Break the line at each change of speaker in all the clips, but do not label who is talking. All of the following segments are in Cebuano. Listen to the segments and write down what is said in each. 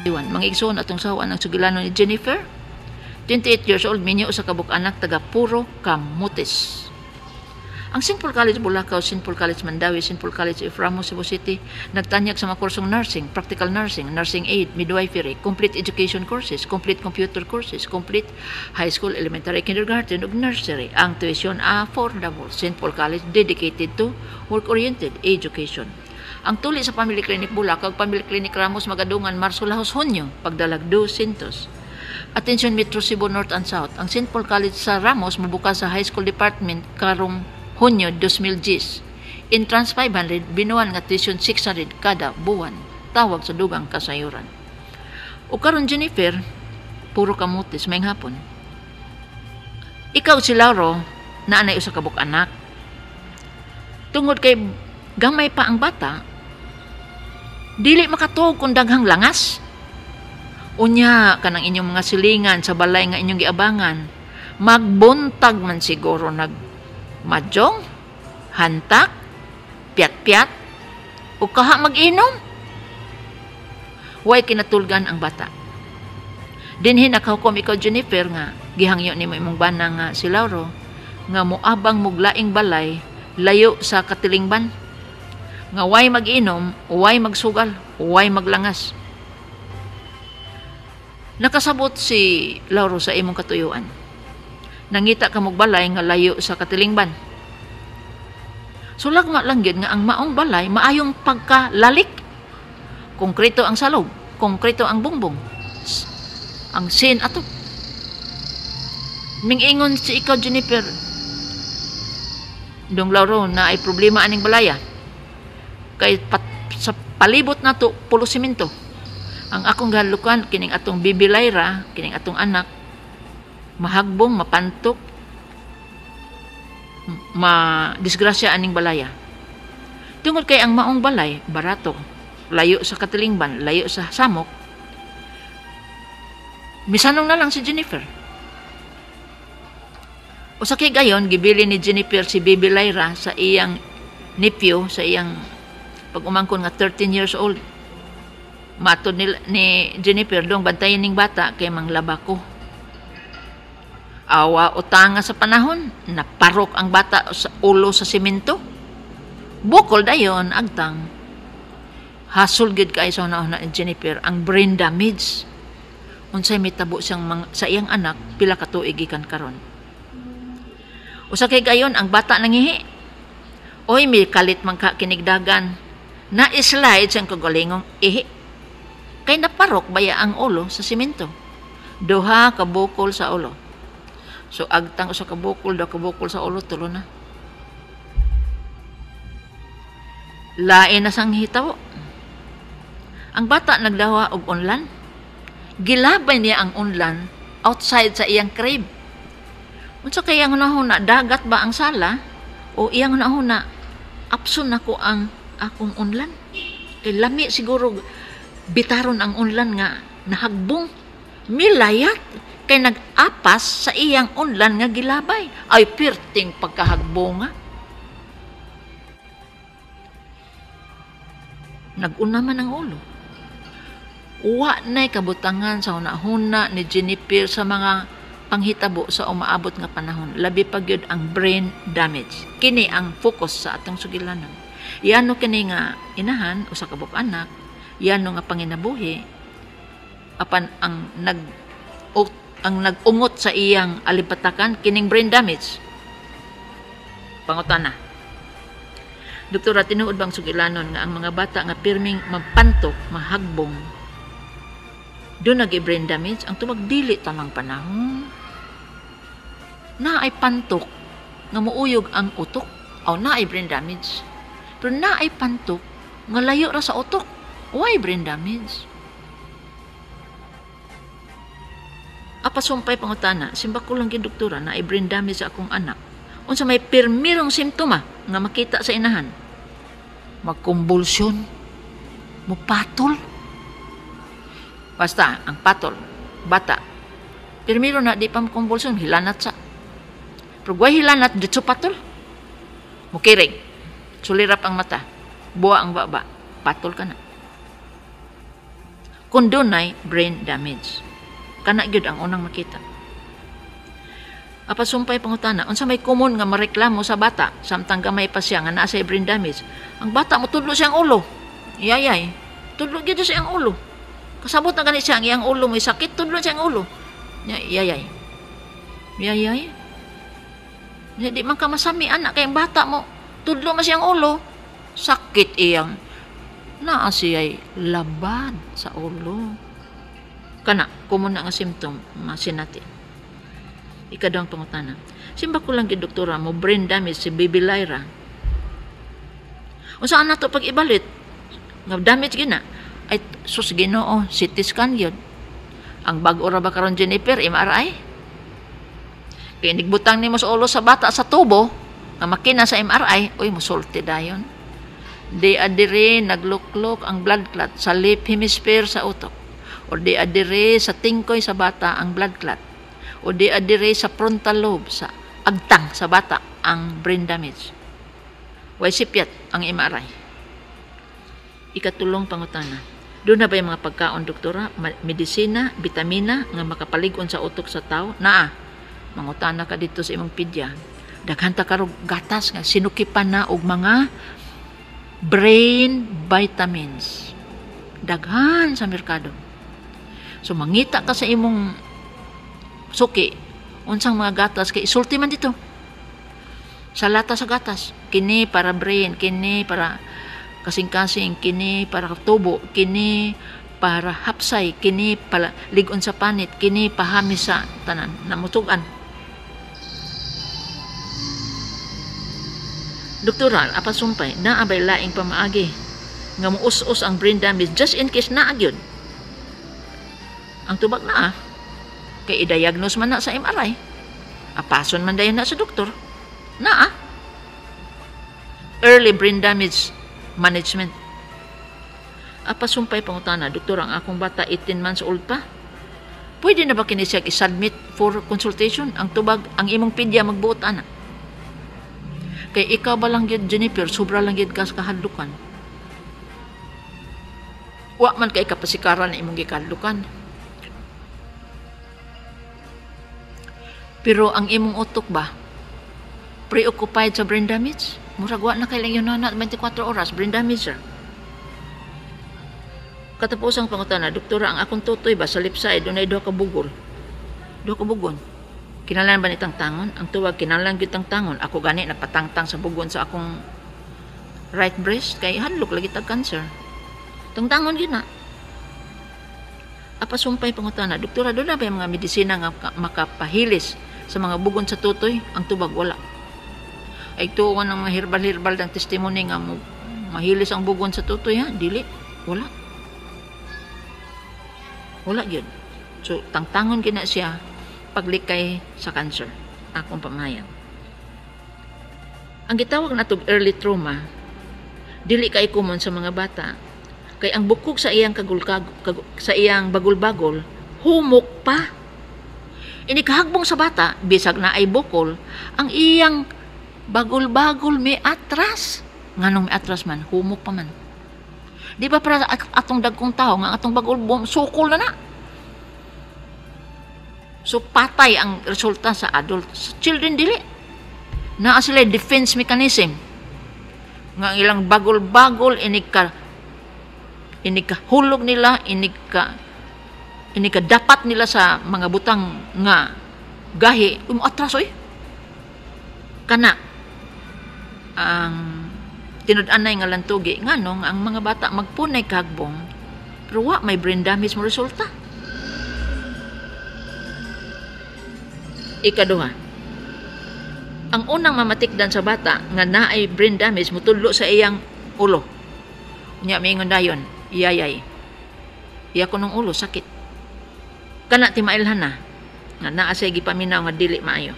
2021. Mga igsoon, atong sawan ang sugilanon ni Jennifer, 28 years old, minyo sa kabuk anak, taga Puro Camotes. Ang St. Paul College Bulacau, St. Paul College Mandaue, St. Paul College of Ramos, Cebu City, nagtanyag sa mga kursong nursing, practical nursing, nursing aid, midwifery, complete education courses, complete computer courses, complete high school, elementary, kindergarten, ug nursery. Ang tuition affordable. St. Paul College, dedicated to work-oriented education. Ang tuli sa Family Clinic Bulacau, Family Clinic Ramos, magadungan Marso lahos Hunyo, pagdalag 200. Attention Metro Cebu North and South. Ang St. Paul College sa Ramos mobukas sa High School Department karong Hunyo 2010. Entrance 500, binuan nga tuition 600 kada buwan. Tawag sa dugang kasayuran. O karon Jennifer, Puro Camotes, may hapon. Ikaw si Lauro, naanay usa ka anak. Tungod kay gamay pa ang bata, dili makatuog kung daghang langas. Unya kanang inyong mga silingan sa balay nga inyong giabangan, magbuntag man siguro nag mahjong, hantak, piyat-piyat, o kaha mag-inom. Way kinatulgan ang bata. Dinhi nakahukom ikaw, Jennifer, nga gihangyo nimo imong bana nga si Lauro nga moabang muglaing balay layo sa katilingban nga way mag-inom, way magsugal, way maglangas. Nakasabot si Lauro sa imong katuyuan. Nangita ka balay nga layo sa katilingban. Sulagma lang gyud nga ang maong balay maayong pagkalalik. Konkreto ang salog, konkreto ang bungbong. Ang sin ato. Mingingon si ikaw, Jennifer, "Dong Lauro, na ay problema aning balaya. Kay pat, sa palibot nato pulo simento. Ang akong galukan kining atong Bibi Lyra, kining atong anak, mahagbong, mapantok, ma disgrasya aning balaya." Tungod kay ang maong balay barato, layo sa katilingban, layo sa samok, misanong na lang si Jennifer. Usa kay gayon, gibili ni Jennifer si Bibi Lyra sa iyang nephew, sa iyang pag-umangkon nga 13 years old. Matod ni Jennifer, "Dong, bantayan ning bata kay manglaba ko." Awa utanga sa panahon, naparok ang bata sa ulo sa simento. Bukol dayon agtang. Hasol gid kay sa una ni Jennifer ang brain damage. Unsay mitabo siyang sa iyang anak pila ka tuig gikan karon. Usa kay gayon, ang bata nangihi. Oy, may kalit man ka kinigdagan. Na slide siyang kagalingong ihi. Kay naparok baya ang ulo sa simento. Duha ka bukol sa ulo. So agtang usa ka bukol, duha ka bukol sa ulo, tulo na. Lain na sang hitawo. Ang bata nagdawa og unlan. Gilabay niya ang unlan outside sa iyang crib. Unsa kay ang hunahuna, dagat ba ang sala o iyang hunahuna, apson nako ang akong unlan? Kay lami siguro bitaron ang unlan nga nahagbong. Milayat kay nag-apas sa iyang unlan nga gilabay. Ay pirting pagkahagbonga. Nag-una man ang ulo. Wa na'y kabutangan sa hunahuna ni Jennifer sa mga panghitabo sa umaabot nga panahon. Labi pa gyud ang brain damage. Kini ang focus sa atong sugilanon. Yano kini nga inahan usa ka anak, yano nga panginabuhi, apan ang nag-ungot sa iyang alipatakan kining brain damage. Pangutana. Doktora, tinuod bang sugilanon nga ang mga bata nga pirming mapantok, mahagbong, doon nag brain damage? Ang tubag, dili tamang panahon. Na ay pantok nga muuyog ang utok o na ay brain damage. Pero na ay pantok nga layo ra sa utok, why brain damage? Apasumpay pangutana, simba ko lang gyud, doktora, na ay brain damage sa akong anak. Unsa may pirmirong simptoma nga makita sa inahan? Magkumbulsyon, mupatol. Basta, ang patol, bata. Pirmiro na di pa makumbulsyon, hilanat sa. Pero guay hilanat, ditso patol. Mukirig, sulirap ang mata, buwa ang baba, patol ka na. Kung dunay brain damage. Kana gyud ang unang makita. Apasumpay pangutana, unsa may common nga mareklamo sa bata samtang gamay pa siya nga naa sa brain damage? Ang bata motudlo siyang ulo. Iyayay. Tudlo gyud siyang ulo. Kasabot na gani siya ang iyang ulo may sakit, tudlo siyang ulo. Iyayay. Iyayay. Di man ka masami anak kay ang bata mo tudlo man siyang ulo. Sakit iyang naa siya'y labad sa ulo. Kana common na nga symptom masinati. Ikaduhang pangutana. Simba ko lang gyud, doktora, mo brain damage si baby Lyra. Unsa nato pag i-evaluate nga damage gina? Ay sus Ginoo, CT scan gyud. Ang bag-o ra ba karon, Jennifer, MRI? Kay nigbutang nimo sa ulo sa bata sa tubo nga makina sa MRI, uy, musulti dayon. Di adire nagluklok ang blood clot sa left hemisphere sa utok. O di adire sa tingkoy sa bata ang blood clot. O di adire sa frontal lobe, sa agtang sa bata ang brain damage. Way sipyat ang MRI. Ikatulong pangutana. Duna ba yung mga pagkaon, doktora, medisina, bitamina nga makapalig-on sa utok sa tao? Naa. Mangutana ka dito sa imong pidya. Daghan ta karog gatas nga sinukipan na og mga brain vitamins. Daghan sa merkado. So mangita ka sa imong suki unsang mga gatas kay isulti man dito sa lata sa gatas, kini para brain, kini para kasing-kasing, kini para tubo, kini para hapsay, kini para ligon sa panit, kini pahami sa tanan namutugan. Doktora, apasumpay, naa bay laing pamaagi nga muus-us ang brain damage just in case naa gyud? Ang tubag, naa. Kay i-diagnose man na sa MRI. Apason man dayon na sa doktor. Naa. Early brain damage management. Apasumpay pangutana, doktor, ang akong bata 18 months old pa. Pwede na ba kini siya i-submit for consultation? Ang tubag, ang imong pidya magbuot ana. Kay ikaw ba lang gyud, Jennifer, sobra lang gyud ka sa kahadlukan. Wa man kay kapasikaran na imong gikahadlukan. Pero ang imong utok ba, preoccupied sa brain damage? Murag wa na kay lang yun na 24 oras, brain damage, sir. Katapusang pangutana, doktora, ang akong tutoy ba sa left side, dunay duha ka bugol. Duha ka bugon. Kinahanglan ba ni tangtangon? Ang tuwag, kinahanglan gyud tangtangon. Ako gani nagpatangtang sa bugon sa akong right breast kay hadlok lagi tag cancer. Tangtangon gyud na. Apasumpay pangutana, doktora, duna ba yung mga medisina nga makapahilis sa mga bugon sa tutoy? Ang tubag, wala. Ay tuon ang mga herbal-herbal ng testimony nga mo, mahilis ang bugon sa tutoy, ha? Dili, wala. Wala gyud. So, tangtangon gina siya paglikay sa cancer. Akong pamahayag. Ang gitawag natog early trauma, dili kay common sa mga bata. Kay ang bukog sa iyang kagulkag, sa iyang bagol-bagol, humok pa. Inikahagbong sa bata, bisag na ay bukol, ang iyang bagol-bagol may atras. Nganong may atras man, humok pa man. Di ba para atong dagkong tao nga atong bagol sukol na na. So patay ang resulta sa adult. Sa children dili. Naa sila defense mechanism. Nga ang ilang bagol-bagol inig ka hulog nila, inig ka dapat nila sa mga butang nga gahi, atras oy. Kana ang tinud-anay nga lantugi nganong ang mga bata magpunay kahagbong pero wa may brain damage mo resulta. Ikaduha, ang unang mamatikdan sa bata nga naay brain damage mutudlo sa iyang ulo. Unya miingon dayon, iyayay. Iya ko nung ulo sakit. Kana timailhan na nga naa say gipaminaw nga dili maayo.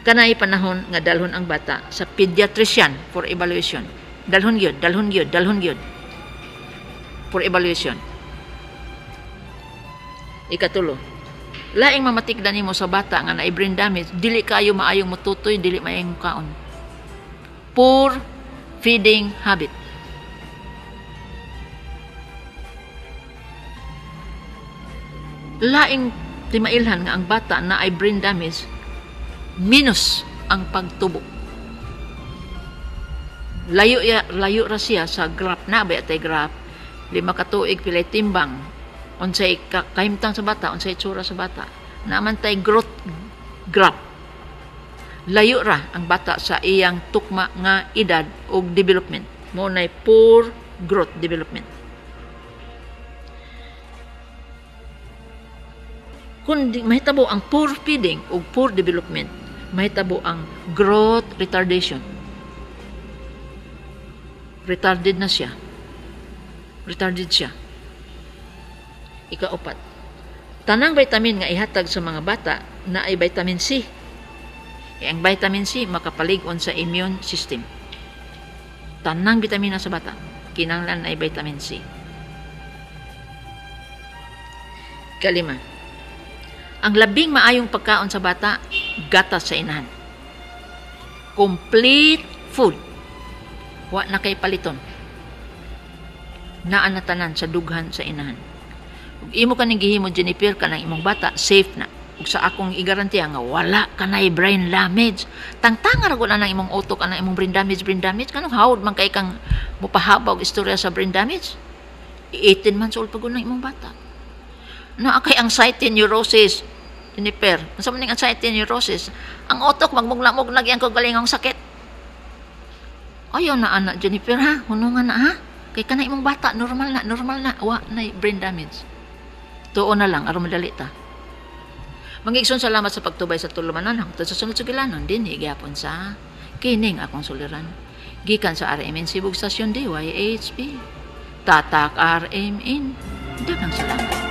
Kanay panahon nga dalhon ang bata sa pediatrician for evaluation. Dalhon gyud, dalhon gyud, dalhon gyud for evaluation. Ikatulo, laing mamatikdan nimo sa bata nga naay brain damage, dili kayo maayong mututoy, dili maayong kaon. Poor feeding habit. Laing timailhan nga ang bata na ay brain damage, minus ang pagtubo. Layo ya, layo ra siya sa graph na ba tay graph 5 ka tuig pilay timbang, unsay kahimtang sa bata, unsay itsura sa bata. Naaman tay growth graph. Layo ra ang bata sa iyang tukma nga edad og development. Mao nay poor growth development. Kung mahitabo ang poor feeding o poor development, mahitabo ang growth retardation. Retarded na siya. Retarded siya. Ikaupat, tanang vitamin nga ihatag sa mga bata na ay vitamin C. E ang vitamin C makapalig-on sa immune system. Tanang vitamina sa bata, kinahanglan ay vitamin C. Kalima, ang labing maayong pagkaon sa bata, gatas sa inahan. Complete food. Wa na kay paliton. Naa na tanan sa dughan sa inahan. Ug imo kaning gihimo, Jennifer, kanang imong bata, safe na. Ug sa akong igarantiya nga wala kanay brain damage. Tangtanga ra gud na imong utok anang imong brain damage, brain damage. Kanong hawod man kay kang mopahaba og istorya sa brain damage. 18 months old pa gud nang imong bata. Naa kay anxiety neurosis, Jennifer. Unsa man ning anxiety neurosis? Ang utok magmugna-mugna gyud ko galingong sakit. Ayaw na ana, Jennifer, ha. Hunungan na ha. Kay kana imong bata normal na, normal na, wa na brain damage. Tuo na lang aron madali ta. Mangigson, salamat sa pagtubay sa tulumanon. Hangtod sa sunod sugilanon dinhi gihapon sa kining akong suliran. Gikan sa RMN Cebu Station DYHP. Tatak RMN. Daghang salamat.